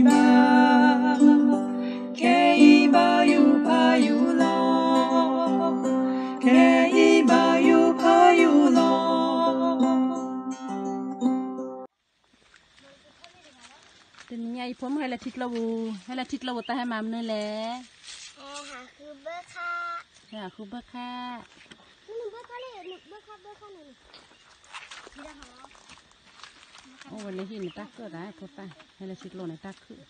ဘၣ်, ခဲအံၤဘၣ်ယိၣ်ဖးယိၣ်လီၤ, ခဲအံၤဘၣ်ယိၣ်ဖးယိၣ်လီၤ. တနံၤညါအံၤ ဖိမုၣ်ဟဲလၢထံကျိပူၤ, ဟဲလၢထံကျိပူၤ တၢ်ဟဲမၤမနုၤလဲၣ်. ဟဲဃုဘၣ်ခါ, ဟဲဃုဘၣ်ခါ, အိၣ်ဝဲလၢဟံၣ်န့ၣ် တၢ်ခုၣ်သးဖိသၣ်, ဟဲလၢထံကျိန့ၣ် တၢ်ခုၣ်,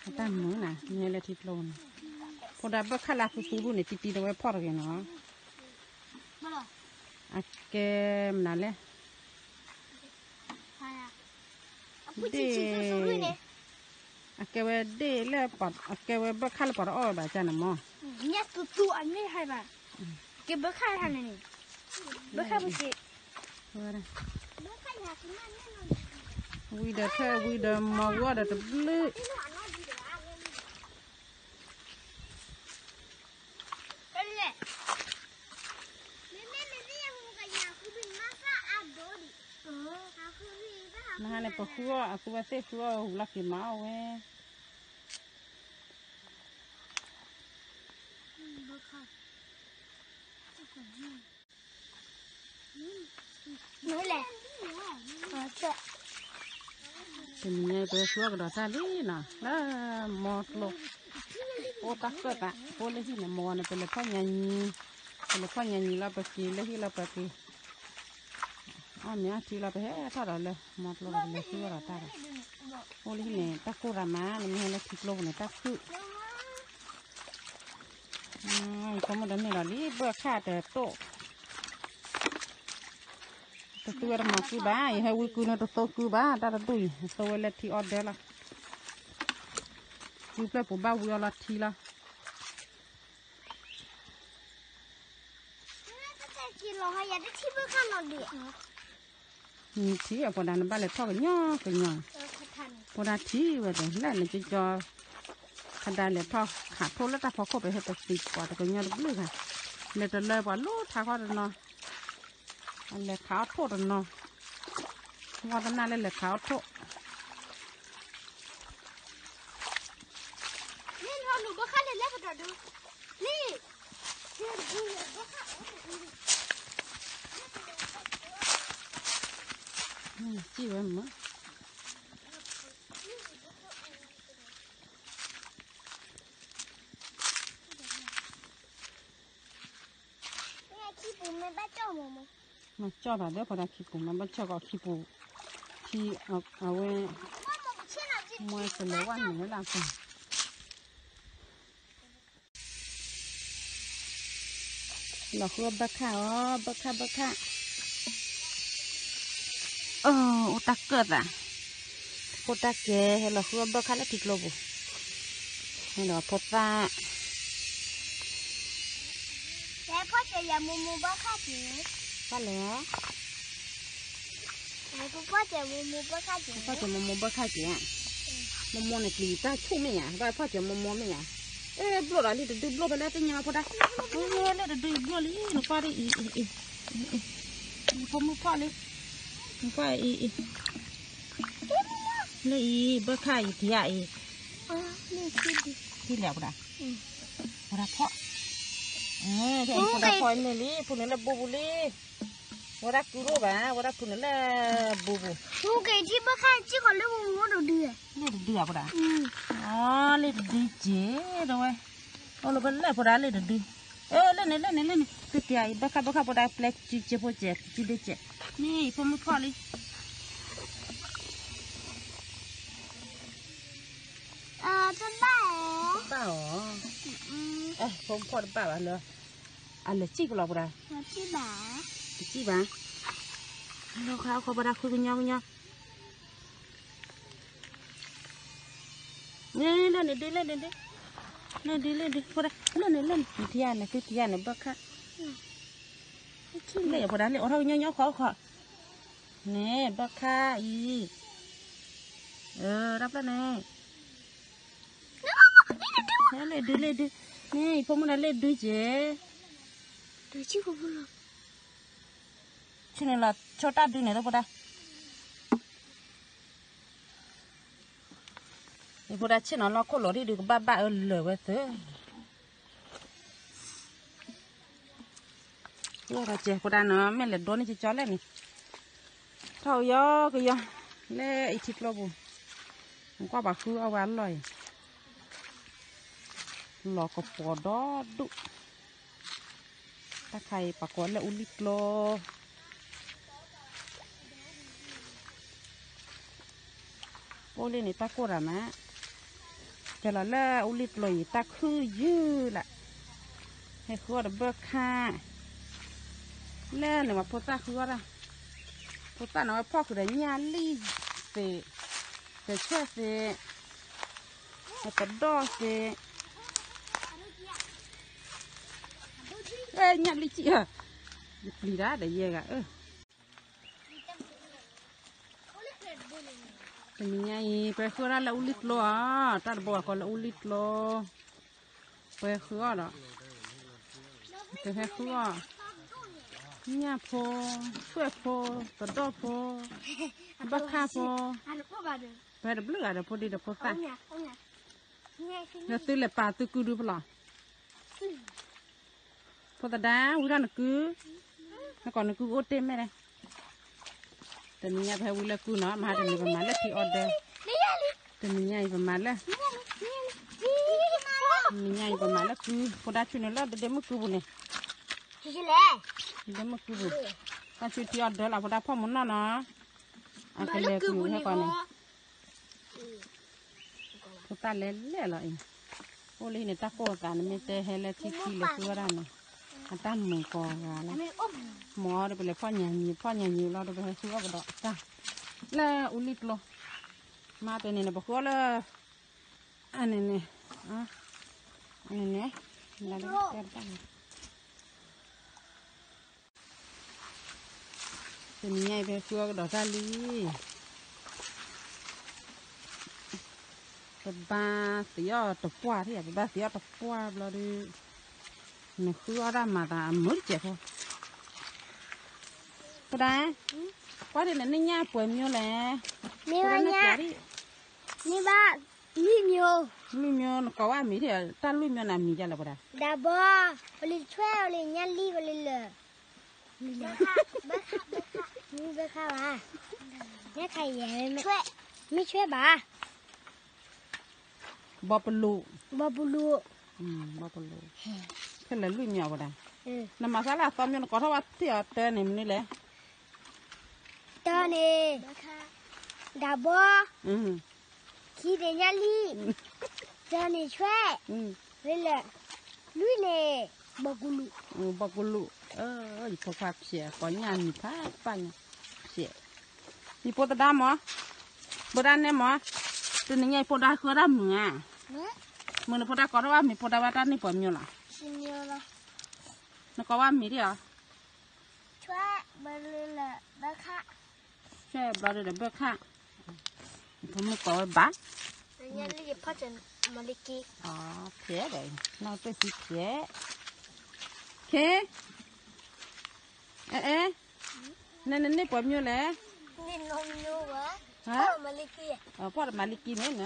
အတၢ်မုာ်နၤ မ့ၢ်ဟဲလၢထံကျိန့ၣ်, ဖိဒါဘၣ်ခါလၢအသူသူဒူၣ်န့ၣ် တံတံတဝဲဖီၣ်တဂ့ၤနီၤ, အကဲမနုၤလဲၣ် ဒ့ၣ်, အကဲဝဲဒ့ၣ်လၢပှၤ, အကဲဝဲဘၣ်ခါလၢပှၤတအီၣ်ဝဲဘၣ်ကန့ၣ်မး, ညၣ်သူသူအန့ၣ်ဟဲဘၣ်, ကဲဘၣ်ခါဟဲန့ၣ်, ဘၣ်ခါပူၤက့ၤ, ဝံၤဒီးထဲဝံၤဒီးမၤဝံၤအီၣ်ဒီးတဘျုး နဟါန့ၣ် ပဃုအီၣ်အသူဝဲသ့ၣ်ဃုအီၣ်ဝဲဟူးလီၤက့ၤမၤအီၣ်ဝဲ, တနံၤညါအံၤပဃုအီၣ်ကဒီးတၢ်လံနီၤ လၢမီကျိ, အိၣ်တၢ်ဃၢၣ်သး အိၣ်လၢဟံၣ်န့ၣ် မီန့ၣ် ပလဲၤဖီၣ်ညါနံၤ, ပလဲၤဖီၣ်ညါနံၤလီၤ ပက့ၤလၢဟံၣ်လီၤ ပက့ၤ အီၣ်မ့ၤအီထံလီၤ ပဟဲထီၣ်ဒီးလၢမီကျိဒီး ပလဲၤဃုအီၣ်ဒီးတၢ်ဒီး, အိၣ်လၢဟံၣ်န့ၣ် တၢ်ကိၢ်ရၤမး နမ့ၢ်ဟဲလၢထံကျိပူၤန့ၣ် တၢ်ခုၣ်, ဖိမုၣ်ဒီးန့ၢ်ဒီးလံ ဘၣ်ခါတတိၣ်, တသူဝဲတမၤကုဘၣ် ယဟဲဝံကုန့ၣ် တသိကုဘၣ် တၢ်တဒူၣ်အံၤ သိဝဲလၢထံအီဒၢလီၤ, ဝံပျဲၢ်ပူၤဘၣ်ဝံအီလီၤထံလီၤ. ထံအဖိဒါနဘၣ်လဲၤထီၣ်ကညီကညီ, ဖိဒါထံဝဲဒီး လၢနကကီ, ခဒါလဲၤထီၣ်ခးထိၣ်လၢတၢ်ဖီခိၣ်ပဟဲတသံကွၢ်တကညီတဘျုးဂၤ, လဲၤတလၢပှၤလိၣ်ထါခီတနီၤ, လဲၤခးအီၣ်ထိၣ်တနီၤ, ဝီတနၢ်လၢလဲၤခးအီၣ်ထိၣ် စံၣ်ဝဲမး မၤကၠီၣ်ဘၣ်ဒီး ဖိဒါခံပူၤ မၤဘၣ်ဆၢၣ်ကီးခံပူၤ, ခံ, အဝဲ, မွဲကလဲၤဝဲန့ၣ်လၢအပူၤ လီၤဃုဘၣ်ခၣ်အီၤ ဘၣ်ခၣ်ဘၣ်ခၣ်, အိၣ်တၢ်ကၢၣ်သး, ဖိတၢ်ကဲ ဟဲလီၤဃုဘၣ်ခၣ်လၢထံကျိပူၤ, ဟဲလီၤဖိသၣ်, ဖီၣ်ကဲယၤမိၢ်မိၢ်ဘၣ်ခၣ်က့ၤ, ဘၣ်လဲၣ် ဖီၣ်ကဲမိၢ်မိၢ်ဘၣ်ခၣ်က့ၤ, မိၢ်မိၢ်န့ၣ် ပျံၤတၢ်ဆူၣ်မ့ၢ်ယၤ ဘၣ်ဖီၣ်ကဲမိၢ်မိၢ်မ့ၢ်ယၤ, အဲ ဘျိၣ်ဒီးလံတဒုဘျိၣ်ဖဲလၢတညါဖိဒါ, လံတဒုဘျိၣ်လံ နကွၢ်ဒ်အံၤ, ဖိမုၣ်ဖီၣ်လံ, နကွၢ်အံၤအံၤ, လၢအံၤ ဘၣ်ခၣ်အံၤထံၣ်အံၤ, ထံၣ်လံဖိဒါ, ဖိဒါဖီၣ်, ဖိဒါဖီၣ်န့ၢ်လံ ဖုန့ၣ်လၢဘူးဘူးလံ ဝဲဒၣ်ကုလိၣ်ဘၣ် ဝဲဒၣ်ဖုန့ၣ်လၢဘူးဘူး, မူက့ၤထံၣ်ဘၣ်ခါစ့ၢ်ကီးလၢမူမူတဒု, လ့ၣ်တဒုဧါဖိဒါ, အီ လ့ၣ်တဒုက့ၤ တဝဲ, အိၣ်လၢပလဲၣ်ဖိဒါလ့ၣ်တဒု, အၢ လၢန့ၣ်လၢန့ၣ်လၢန့ၣ် သုတံၤအံၤ ဘၣ်ခါဘၣ်ခါဖိဒါပျဲကံက့ၤဖိကဲး ကံဒ့ကဲး, န့ၣ်အံၤဖိမုၣ်ဖီၣ်လံ တဘၣ်အီၤ, တဘၣ်အီၤ, ဖိမုၣ်ဖီၣ်တဘၣ်ဘၣ်လၢ, အလဲၤစံၣ်ကလီၤပှၤဒၣ်, တစံၣ်ဘၣ်, လီၤခါခီပှၤဒၣ်ဃုကညီကညီ, လၢန့ၣ်ဒု လၢန့ၣ်ဒု, လၢဒု လၢဒု ဖိဒၣ်, လၢန့ၣ် လၢန့ၣ် နထံၣ်ဧါန့ၣ် သုထံၣ်ဧါန့ၣ် ဘၣ်ခါ, လၢယဖိဒၣ်လၢအိးထီၣ်ကညီညီခီခီ, န့ၣ် ဘၣ်ခါအံၤ, တၢ်ဖျၢၣ်န့ၣ်, လၢဒု လၢဒု, န့ၣ် ဖိမုၣ်ဒၣ်လၢဒုက့ၤ, ဆူန့ၣ်လီၤ ဆိတၢ်ဒုန့ၣ်လၢဖိဒၣ် ဖိဒၣ်ဆ့ၣ်နီၤလီၢ်ခိၣ်လီၤဒ်ဒုးကဘၣ်ဘၣ်အၢလၢာ်ဝဲသၢ ဃုအီၣ်ကဲ ဖိဒၣ်နီၤ မ့ၢ်လဲၤဒိးန့ၢ်ကၠီကၠီလဲၣ်န့ၣ်, ထီၣ်ကယီကယီ လၢအံၤထံကျိပူၤ, နကွၢ်ပှၤဃုအီၣ်ဝဲအလီၢ်အံၤ, လီၤကပီၤဒီဒူၣ်, တၢ်ခါအံၤပှၤကိးလၢအူလံၢ်ကျိ အိၣ်လံန့ၣ် တၢ်ကိၢ်တၢ်မး, ကဲလီၤလၢအူလံၢ်ကျိအံၤ တၢ်ခုၣ်ယုၢ်လၢ်, ဟဲဃုအီၣ်တဘၢၣ်ခါ, လၢန့ၣ်ပှၤဖိသၣ်ဃုအီၣ်တၢ်, ဖိသၣ်န့ၣ်ဝဲဖီၣ်ဃုာ်ဒီးညၣ်လံၣ်သ့, တဆဲၣ်သ့, ကဒီၣ်သ့, ညၣ်လံၣ်ကံၣ်, ယပျံၤတၢ်ဒီးယဲဂၤအၢ တနံၤညါအံၤ ပှဲၤဃုအီၣ်ဒၣ်လၢအူလံၢ်ကျိဧါ, တၢ်တဘိအကိးလၢအူလံၢ်ကျိ, ပှဲၤဃုအီၣ်ဒီး, ပဟဲဃုအီၣ်, ညၣ်ဖိ, ဆွဲၣ်ဖိ, ကဒီၣ်ဖိ, ဘၣ်ခၣ်ဖိ, ပဟဲတဘျုးဂၤဒီးဖိဒံဒီးဖိသၣ်, ဒီးသုလဲၤပာ်သုကုဒုဖလီၤ ဖိသဒါ ဝံထီၣ်နကု, နကိးနကုကအိၣ်တ့ၢ်မဲာ်ဒီး, တနံၤညါပဟဲဝံလၢကုနီၤ, မဟါတနံၤပမၤလၢထံအီဒၢ, တနံၤညါအံၤပမၤလၢ, တနံၤညါအံၤပမၤလၢကု, ဖိဒါဆူန့ၣ်လၢဒဒ့မုၣ်ကုပူၤန့ၣ်, ဒဒ့မုၣ်ကုပူၤ, တၢ်ဆူထံအီဒၢလီၤ ဖိဒါဖီၣ်မူနီၢ်နီၤ, အကလဲၤကုဟဲကီးန့ၣ် ဖိသၣ်လဲၤလဲၣ်လီၤအံၤ, အိၣ်လၢဟံၣ်န့ၣ် တၢ်ကိၢ်သးန့ၣ် မ့ၢ်တဲဟဲလၢထံခံလၢဃုအီၣ်ဒၣ်န့ၣ်, အတၢ်မုာ်ကိးဂၤလီၤ, မ့ၢ်အီၤဒီးပလဲၤဖီၣ်ညါညံၤ ဖီၣ်ညါညံၤလီၤဒီးပဟဲဃုအီၣ်ကဒီးတၢ်, လၢအူလံၢ်ကျိ, မၤတဲန့ၣ်န့ၣ် ပဃုအီၣ်လၢ, အန့ၣ်န့ၣ်, အန့ၣ်န့ၣ်, တနံၤညါအံၤ ပဟဲဃုအီၣ်ကဒီးတၢ်လံ, ပဘါသ့အီၣ်တပှၢ်ထံၣ်ဧါ, ပဘါသ့အီၣ်တပှၢ်ဘျီဒီး, နဃုအီၣ်တၢ်မၤသးအမုာ်တစဲးဖိ, ဖိဒါ, ကွၢ်ဒ်န့ၣ် နညၣ်ပှဲၤမံၤလဲၣ်, မ့ၢ်ဘၣ်ညၣ်, မ့ၢ်ဘၣ်လွံၢ်မံၤ, လွံၢ်မံၤ နကိးဝဲအမံၤထံၣ်, တၢ်လွံၢ်မံၤန့ၣ် အမံၤဒ်လဲၣ်ဖိဒါ, ဒးဘီ, အိၣ်လၢဆွဲၣ်, အိၣ်လၢညၣ်လံၣ်, အိၣ်လၢလၢာ် မ့ၢ်ဘၣ်ခါဘၣ်, မ့ၢ်ဆွဲၣ်ဘၣ်, ဘီပလူး, ဘီပလူး, ဘီပလူး, ဖဲလဲၣ်လွံၢ်မံၤအဝဲဒၣ်, နမၤသးလၢအသီမံၤ နကိးထီၣ်ဝဲထံၣ်အီၤတၢန့ၣ်မနုၤလဲၣ်, တၢန့ၣ်, ဒးဘီ ခံန့ၣ်ညၣ်လံၣ်, သၢန့ၣ်ဆွဲၣ်, လၢလၢာ်, လွံၢ်န့ၣ်, ဘီကူလူး, ဘီကူလူး, ယဖိခွါဖျဲး ကိးညၣ်မံၤဖးဖးညါ, ဖျဲး, ယဖိသဒါမး, ဖိဒါနဲမး, တနံၤညါအံၤဖိဒါဃုအီၣ်တၢ်မုာ်ဧါ, မုာ်န့ၣ်ဖိဒါကိးထီၣ်ဘၣ်မံၤ ဖိဒါဘၣ်တၢ်န့ၢ်ပှဲၤမံၤလီၤ, နကိးဘၣ်မံၤဒ်အီၤ ဆွဲၣ်ဘျီဒီးဘၢၣ်ခၣ်, ဖိမုၣ်ကိးဝဲဘၣ်, ဖဲဒီး နီၢ်တၢ်သံဖဲ, ခဲ, အဲ, အဲ, နနန့ၢ်ပှဲၤမံၤလဲၣ်, ဖီၣ်ဒီးမၤလံကံန့ၣ်, ဘျီန့ၣ်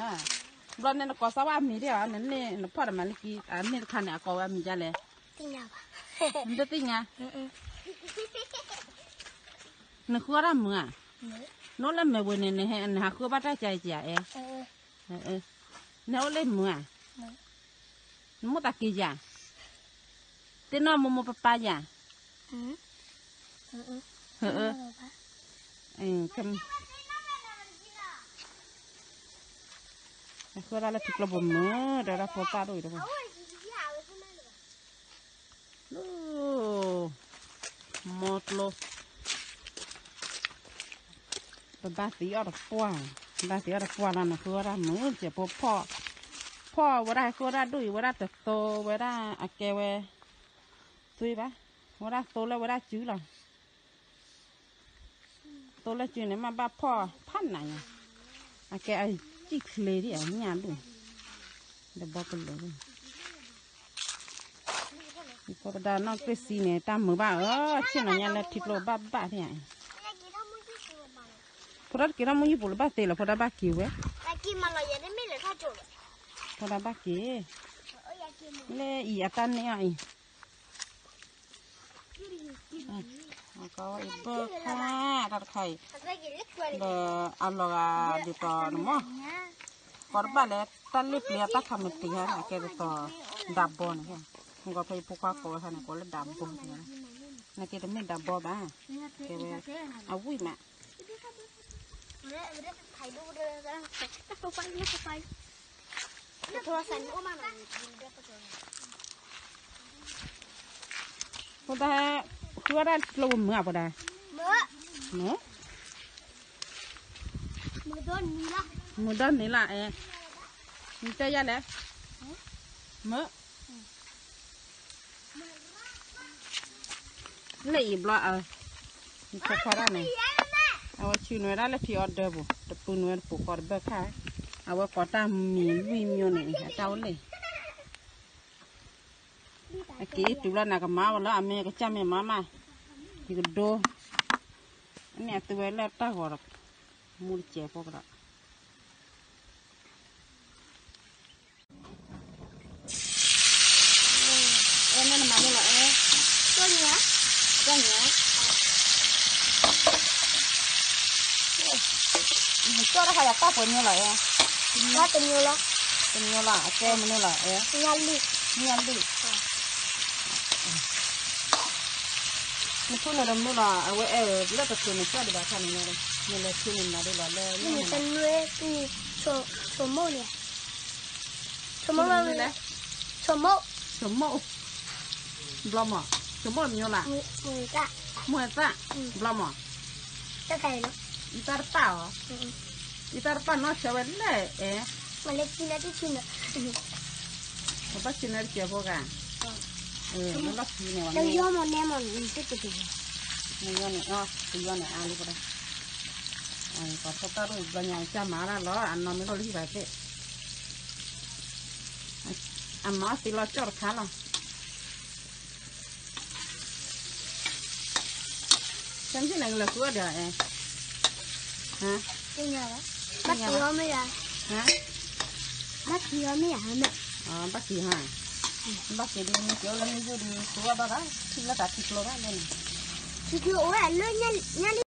နကိးစၢ်ဝဲအမံၤဒ်အီၤ, နန့ၢ်နဖီၣ်ဒီးမၤလံကံ, အန့ၢ်တခါန့ၣ် အကိးဝဲအမံၤဒ်လဲၣ်, နတသ့ၣ်ညါ နဃုအီၣ်တၢ်မုာ်ဧါ, နအိၣ်လၢမဲာ်ဝဲန့ၣ် နဟးဃုအီၣ်ဘၣ်တၢ်ကဲကဲအဲ, နအိၣ်လၢမုာ်ဧါ, နမိၢ်သးက့ၤယၤ, တ့နီၢ်မိၢ်မိၢ်ပၢ်ပၢ်ယၤ, ဃုအီၣ်တၢ်လၢထံကျိပူၤမုာ်, ဒီးတၢ်ဖိသၣ်ဒိၣ်အံၤတဖၣ် လၢ မီကျိ, ပဘၣ်သံအီၣ်တပှၢ်, ပဘၣ်သံအီၣ်တပှၢ်လီၤ နဃုအီၣ်တၢ်မုာ်စဲးဖိဖီၣ်, ဖီၣ်ဝဲဒၣ်ဃုအီၣ်တၢ်ဒိၣ်အံၤ ဝဲဒၣ်တသိဝဲဒၣ်အကဲဝဲ, သွံၣ်ဘၣ်, ဝဲဒၣ်သိလၢဝဲဒၣ်စုလီၤ သိလၢစုန့ၣ် မ့ၢ်ဘၣ်ဖီၣ်ဖးနးညါ, အကဲအစံၣ်ချ့ဒ်အညၣ်ဒိၣ်, ဒီးဘီကလၢာ်, ဖိသဒါနီၢ်ကျ့ၣ်စံန့ၣ် တၢ်မုာ်ဘၣ်အၢ, ဆ့ၣ်နီၤညါလၢထံကျိဘၣ်ဘၣ်ဒ်အံၤ, ဖိဒၣ်တက့ၤထီၣ်မုၢ်ယုၢ်ပူၤလၢဘၣ်သ့လီၤ ဖိဒၣ်ဘၣ်က့ၤဝဲ, က့ၤမၤလီၤယဲန့ၣ်မ့ၢ်လဲၤထီၣ်ကၠိ, ထီဒါဘၣ်က့ၤ, လၢအံၤအတၢ်န့ၢ်အီၤအံၤ, အကီအံၤဘၢခါ, တၢ်တခါအံၤ, ဒီးအလီၤဂာ်ဒ်သိးနမီၢ်, ကိးတဘၣ်လၢတၢ်လ့ၣ်ပျ့ၤအတၢ်ခးမတံၤဟါန့ၣ် အကဲဒ်သိး ဒးဘီန့ၣ်, မ့ၢ်ကီးဖဲယဖိခွါကိးဝဲခါန့ၣ် ကိးလၢဒးဘီန့ၣ်, နကဲတမ့ၢ်ဒးဘီဘၣ်, ကဲဝဲ, အဝံၣ်မး ဖိဒါ, ဃုအတၢ်ကျိမုာ်အဖိဒါ, မုာ်ဒီးန့ၣ်လၢအဲ, နတဲယၤလဲၣ်, မုာ် လၢအံၤဘျီအ, နခီခီဒၣ်န့ၣ်, အဝဲဆူနုာ်ဝဲဒၣ်လၢဖံအီဒၢပူၤ တပူၤနုာ်ဝဲတပူၤဃီတဘၢၣ်ခါ, အဝဲကိးတၢ်မံၤလွံၢ်မျိုးန့ၣ် အတၢ်အိၣ်လၢ အက့ၤတုၤလီၤနကမၤဝဲလၢအမ့ၢ်ကစၢ်မ့ၢ်မါမး, ယကဒိ, အန့ၣ်အသုဝဲလၢတၢ်ဂီၤဒီး, မူတစဲးဖိကဒီး အဲ မ့ၢ်နမၤန့ၢ်လီၤအဲ, ကၠီၣ်ညါ, ကၠီၣ်ညါ, နကၠီၣ်တၢ်ခါယၤတၢ်ပှဲၤညိလီၤအဲ, တညိလီၤ, တညိလီၤ, အကဲမနုၤလီၤအဲ, ညၣ်လံၣ်, ညၣ်လံၣ်, နထူၣ်န့ၣ်ဒီးမနုၤလီၤ, အဝဲအဲၣ်လၢတချုးန့ၣ်ကၠီၣ်ဒံးဘၣ်ခါန့ၣ်, နလဲၤထူန့ၣ်မၤဒ်လီၤလၢ, တနွဲ, ဆိမိၣ်န့ၣ်, ဆိမိၣ်, ဆိမိၣ် ဘျီမး, ဆိမိၣ်တမံၤလၢ်, မိၢ်သၣ်, ဘျီမး, ယသၣ်တပၣ်အီၤ, ယသၣ်တပၣ်နီၢ်ဆၢဝဲလဲၣ်, အဲ, ပဘၣ်ဆံနၢတကဲဖိဂၤ, လၢလီၢ်ခံန့ၣ်, နယီၢ်န့ၣ်, နယီၢ်န့ၣ်အါလံ, ပှၤထီၣ်တၢ်ရိၣ်ဘျီညါကစၢ်မၤတၢ်လီၤ, အနီၢ်မ့ၢ်လိၣ်လၢဟံၣ်ဘၣ်သ့ၣ် အမၤအီၣ်သ့လီၤကၠီၣ်တခါလီၤ, ကဲမ့ၢ်န့ၣ် ကလဲၤဃုအီၣ်ဒီး, ဘၣ်က့ၤအီၤမ့ၢ်, ဘၣ်က့ၤအီၤမ့ၢ်ဧါ, ဘၣ်က့ၤဟါ, ဘၣ်က့ၤဒ်န့ၣ် က့ၤအိၣ်လၢမ့ၢ်ယိၣ်ဒီး ဃုအီၣ်ဘၣ်ဘၣ်, ထံၣ်လၢတၢ်ထံကျိဘၣ်လၢန့ၣ်, ထံကျိအိၣ်ဝဲလၢညါလံ